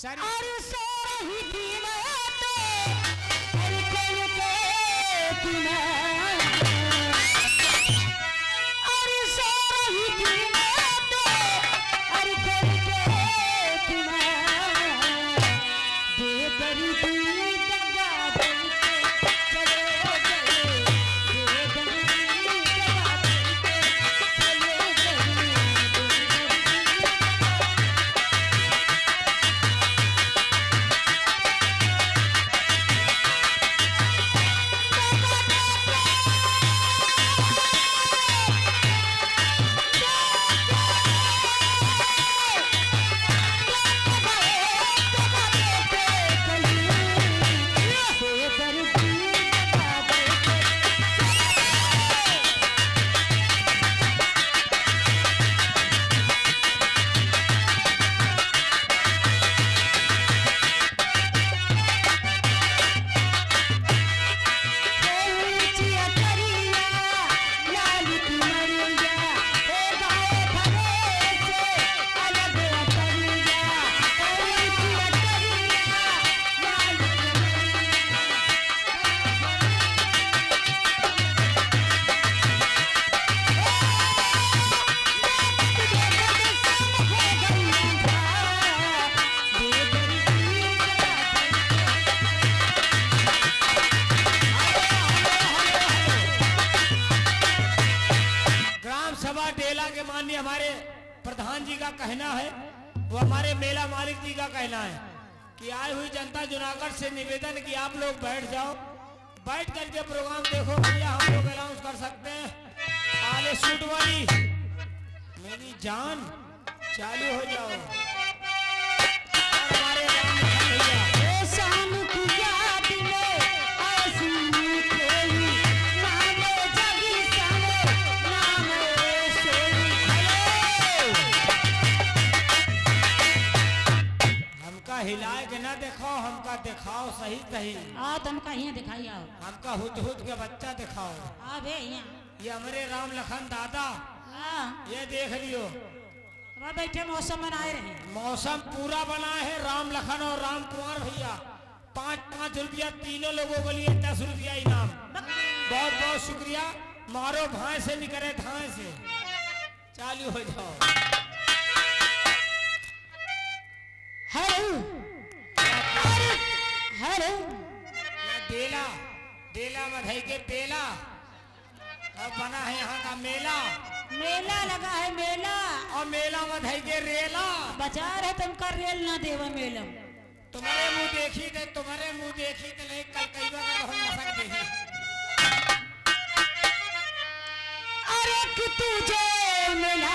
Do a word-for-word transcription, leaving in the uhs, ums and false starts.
सर। अरे सोरही दिन तो अरे कल के किनारे। अरे सोरही दिन तो अरे कल के किनारे। बेदर्दी दगा दे के चले गए। ग्राम सभा डेला के माननीय हमारे प्रधान जी का कहना है, वो हमारे मेला मालिक जी का कहना है कि आई हुई जनता जूनागढ़ से निवेदन कि आप लोग बैठ जाओ, बैठ करके प्रोग्राम देखो। भैया, हम लोग अनाउंस कर सकते हैं, आले सूट वाली मेरी जान, चालू हो जाओ। और हमारे राम लखन भैया। ए शाम की याद में ऐसी कोई नाम जगी सने, नाम सोई। हेलो। हमका हिलाए के ना देखाओ, हमका देखाओ सही सही। आओ, तुमका हियाँ दिखाई आओ। हमका हुत हुत के बच्चा देखाओ। आ बे हियाँ। ये हमरे राम लखन दादा। हाँ। ये देख लियो। अब बैठे मौसम बनाए रहे। मौसम पूरा बना है। राम लखन और राम कुमार भैया, पाँच पाँच रुपया तीनों लोगों के लिए दस रुपया इनाम। बहुत बहुत शुक्रिया। मारो भाई से निकले धाए से। चालू हो जाओ। हेलो। अरे, हेलो। या डेला, डेला में धई के बेला। अब बना है यहाँ का मेला। मेला लगा है, मेला। और मेला में धई के रेला। बाजार है, तुमका रेल ना देवा मेला में। तुम्हारे मुंह देखी ते, तुम्हारे मुंह देखी ते, नहीं कल कईवा का बहुत मसक देखी। अरे कि तुझे मिला